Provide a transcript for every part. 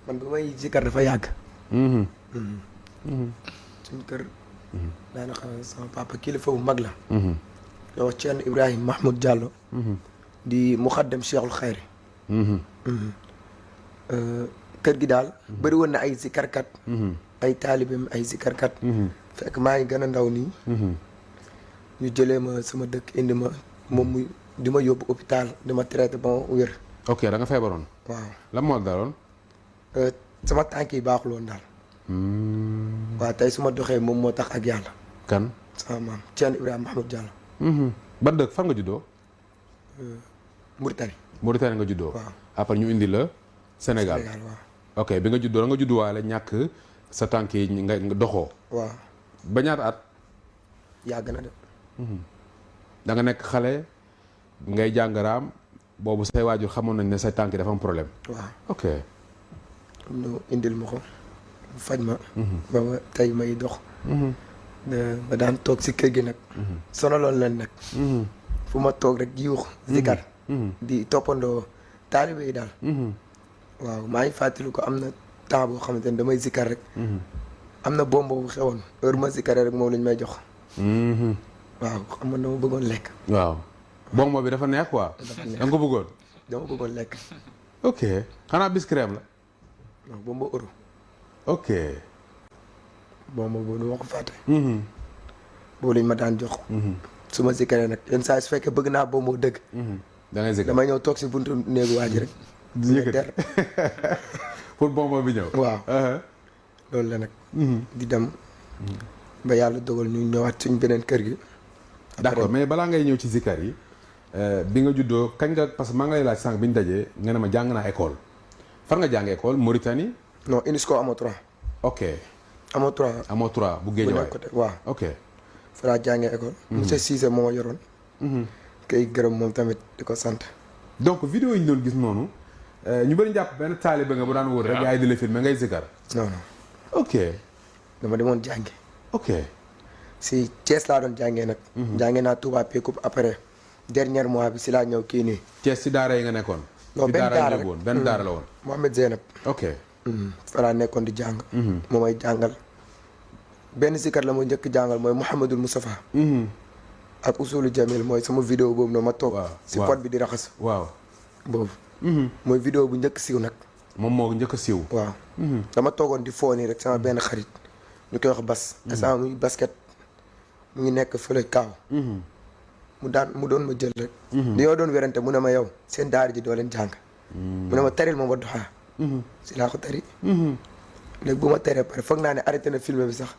man ba may zikar dafa yàgg. suñ kër. daanaka sama papa kilifa bu mag la. ñoo wax Thierno Ibrahima Mahmoud Diallo. di muxaddam Cheikhul Xayri. kër gi daal. bëri woon na ay zikarkat. ay taalibeem ay zikarkat. fekk maa ngi gën a ndaw nii. ñu jëlee ma sama dëkk indi ma moom muy di ma yóbbu hôpital di ma traité ba ma wér. ok da nga feebaroon. waaw lan moo daloon. sama tànk yi baaxul woon daal. waaw tey su ma doxee moom moo tax ak yàlla. kan. sama maam Thierno Ibrahima Mahmoud Diallo. ban dëkk fan nga juddoo. Mauritanie. Mauritanie nga juddoo. waaw après ñu indi la Sénégal. waaw. ok bi nga juddoo da nga judduwaale ñàkk sa tànk yi nga doxoo. waaw ba ñaata at. yàgg na de. da nga nekk xale ngay jàngaraam boobu say waajur xamoon nañ ne say tànk yi dafa am problème. waaw ok. ñu indil ma ko faj ma. ba ma tey may dox. ba daan toog si kër gi nag. sonaloon leen nag. fu ma toog rek yuux zikar. di toppandoo taalibe yi daal. waaw maa ngi fàttali ko am na temps boo xamante ne damay zikar rek. am na bombo bu xewoon heure ma zikaree rek moom lañ may jox. waaw xam nga dama bëggoon lekk. waaw bombo bi dafa neex quoi. dafa neex da nga ko bëggoon. dama bëggoon lekk. ok xanaa bis crème la. non bombo euro. ok. bombo boobu du ma ko fàtte. boobu lañ ma daan jox. su ma zikaree nag yenn saa su fekkee bëgg naa bombo dëgg. da ngay zikar damay ñëw toog si buntu néegu waa ji rek. di yëkkati pour bombo bi ñëw. waaw loolu la nag. di dem. ba yàlla dogal ñu ñëwaat suñ beneen kër gi. d'accord mais balaa ngay ñëw ci zikar yi bi nga juddoo kañ nga parce que maa ngi lay laaj sànq bi ñu dajee nga ne ma jàng naa école fan nga jàng école Mauritanie. non UNESCO amoo 3. ok. amoo 3. amoo 3 bu Guédiawaye côté waaw. ok. fa laa jàngee école. monsieur Cissé moo ma yoroon. kay gërëm moom tamit di ko sant. donc vidéo yi ñu doon gis noonu ñu bëri jàpp benn taalibe nga bu daan wóor rek yaay di la filmer ngay zikar. non non ok. dama demoon jàngi. ok. si Thiès laa doon jàngee nag. jàngee naa Touba Pékoup après dernier mois bi si laa ñëw kii nii. Thiès si daara yi nga nekkoon. non benn daara rek benn daara la woon. Mohamed Zeynab. ok. fa laa nekkoon di jàng. moo may jàngal. benn sikar la ma njëkk jàngal mooy Mouhamadul Moustapha. ak Usulu Jamil mooy sama vidéo boobu noonu ma toog. si pot bi di raxas. waaw boobu. mooy vidéo bu njëkk siiw nag. moom moo njëkk a siiw. waaw. dama toogoon di foo nii rek sama benn xarit. ñu koy wax bas. instant muy basket mu ngi nekk fële kaaw. mu doon ma jël rek. dañoo doon werante mu ne ma yow seen daara ji doo leen jàng. mu ne ma taril ma Wadduha. si laa ko tari. léegi bu ma taree pare foog naa ne arrêté na film bi sax.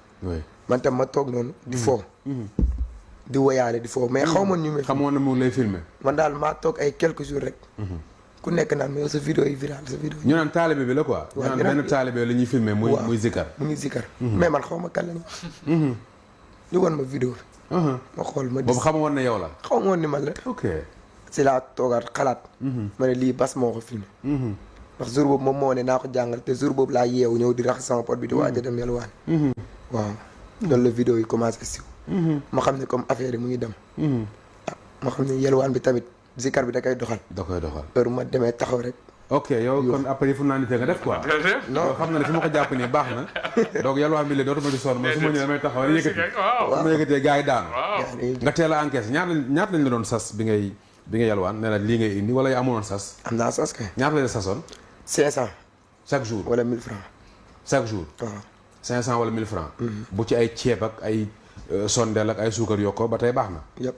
man tam ma toog noonu di foo. di woyaale di foo mais xaw ma ñu. xamoon na mu lay filmer. man daal maa toog ay quelques jours rek. ku nekk naan mais yow sa vidéo yi viral sa vidéo yi. ñu naan taalibe bi la quoi. waaw ñu naan benn taalibe la ñuy filmer muy zikar. mu ngi zikar. mais man xaw ma kan lañu. ñu won ma vidéo bi. ma xool ma gis boobu xamoon na yow la. xaw ma woon ni man la. ok. si laa toogaat xalaat. ma ne lii bas moo ko filmé. ndax jour boobu moom moo ne naa ko jàngal te jour boobu laa yeewu ñëw di rax sama pot bi di waaj a dem yalwaan. waaw loolu la vidéo yi commencé siw. ma xam ne comme affaire yi mu ngi dem. ma xam ne yalwaan bi tamit zikar bi da koy doxal. da koy doxal heure ma demee taxaw rek. ok yow kon après fu naa nitee nga def quoi. non xam na ne fi ma ko jàpp nii baax na. donc yalwaan bi léegi dootuma di sonn ma su ma ñëwee damay taxaw rek yëkkati. waaw ma yëkkatee gars yi daanu. nga teel a encaisse ñaata lañ la doon sas bi nga yalwaan ne la lii ngay indi wala yu amuloon sas. am naa sas kay. ñaata la sasoon. 500. chaque jour wala 1000 francs. chaque jour. waaw 500 wala 1000 francs. bu ci ay ceeb ak ay sondeel ak ay suukar yokkoo ba tey baax na. yëpp.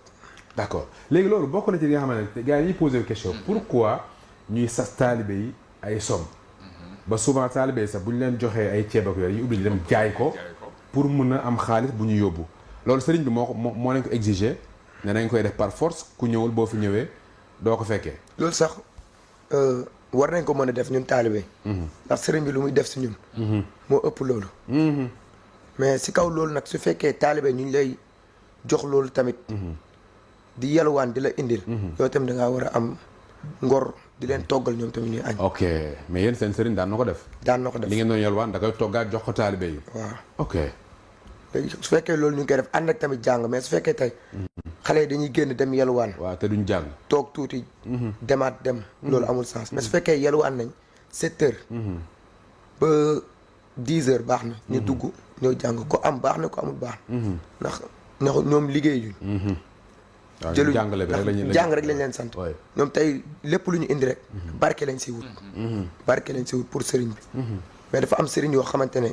d'accord léegi loolu bokk na ci li nga xamante ne gars yi ñuy posé question pourquoi ñuy sas taalibe yi ay somme ba souvent taalibe yi sax bu ñu leen joxee ay ceeb ak yooyu ñu ubbi dem jaay ko pour mun a am xaalis bu ñu yóbbu loolu sëriñ bi moo leen ko exiger ne nañ koy def par force ku ñëwul boo fi ñëwee doo ko fekkee. loolu sax war nañ ko mën a def ñun taalibe. ndax sëriñ bi lu muy def si ñun. moo ëpp loolu. mais si kaw loolu nag su fekkee taalibe ñu ngi lay jox loolu tamit. di yalwaan di la indil. yow tamit da ngaa war a am ngor di leen toggal ñoom tamit ñuy añ. ok mais yéen seen sëriñ daan na ko def. daan na ko def li ngeen doon yalwaan da koy toggaat jox ko taalibe yi. waaw ok. léegi su fekkee loolu ñu ngi koy def ànd ak tamit jàng mais su fekkee tey. xale yi dañuy génn dem yalwaan. waaw te duñ jàng. toog tuuti. demaat dem. loolu amul sens mais su fekkee yalwaan nañ 7 heures. ba 10 heures baax na. ñu dugg ñëw jàng ko am baax na ko amul baax na. ndax ñoom liggéeyuñ. waaw jëluñ jàngale bi rek lañ jàng rek lañ leen sant. ñoom tey lépp lu ñu indi rek. barke lañ si wut. barke lañ si wut pour sëriñ bi. mais dafa am sëriñ yoo xamante ne.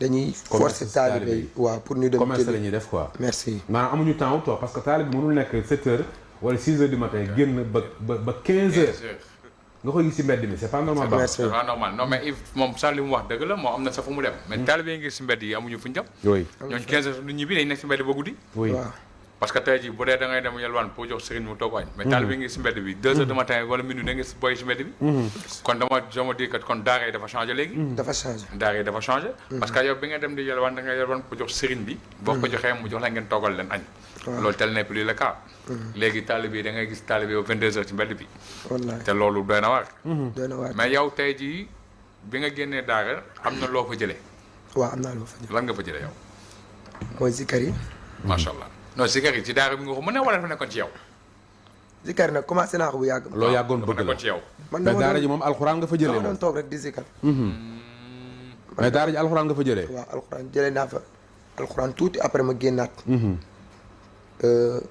dañuy forcer taalibe yi waaw pour ñu dem. commerce la ñuy def quoi. merci. maanaam amuñu temps wu toi parce que taalibe bi mënul nekk 7 heures wala 6 heures du matin génn ba 15 heures. nga koy gis ci mbedd mi c'est pas normal. merci c'est pas normal non mais moom sax li mu wax dëgg la moo am na sa fu mu dem. mais taalibe yi ngi si mbedd yi amuñu fu ñu dem. oui ñooñu 15 heures du ñibbi dañ nekk si mbedd ba guddi. oui waaw. parce que tey jii bu dee da ngay dem yelwaan pour jox sëriñ mu toog waañ mais taalibe yi ngi si mbedd bi 2 heures du matin wala minuit da nga si boy si mbedd bi. kon je me dis que kon daara yi dafa changé léegi. dafa changé. daara yi dafa changé. parce que yow bi nga dem di yelwaan da nga yelwaan pour jox sëriñ bi. boo ko joxee mu jox la ngeen toogal leen añ. loolu tel n'est plus le cas. léegi taalibe yi da ngay gis taalibe yow 22 heures ci mbedd bi. wallaay te loolu doy na waar. doy na waar. mais yow tey jii bi nga génnee daara am na loo fa jëlee. waaw am naa lu ma fa jël. lan nga fa jëlee yow. mooy zikar yi. macha allah non zikar yi ci daara bi nga ko mën a wala dafa nekkoon ci yow. zikar yi nag commencé naa ko bu yàgg. loo yàggoon dafa bëgg la nekkoon ci yow. man mais daara ji moom alxuraan nga fa jëlee dama moom doon toog rek di zikar. mais daara ji alxuraan nga fa jëlee. waaw alxuraan jëlee naa fa alxuraan tuuti après ma génnaat.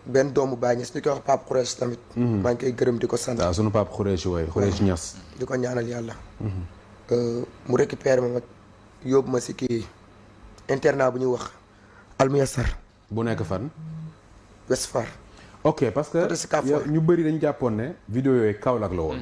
benn doomu Baay Ñas ñu koy wax Pape Khoureys tamit. maa ngi koy gërëm di ko sant. waaw sunu Pape Khoureys waay Khoureys Ñas. di ko ñaanal yàlla. mu récupéré ma yóbbu ma si kii internat bu ñuy wax Almuyassar bu nekk fan. West Far. ok parce que Côté Sicap Foire. ñu bëri dañu jàppoon ne vidéo yooyu Kaolack la woon.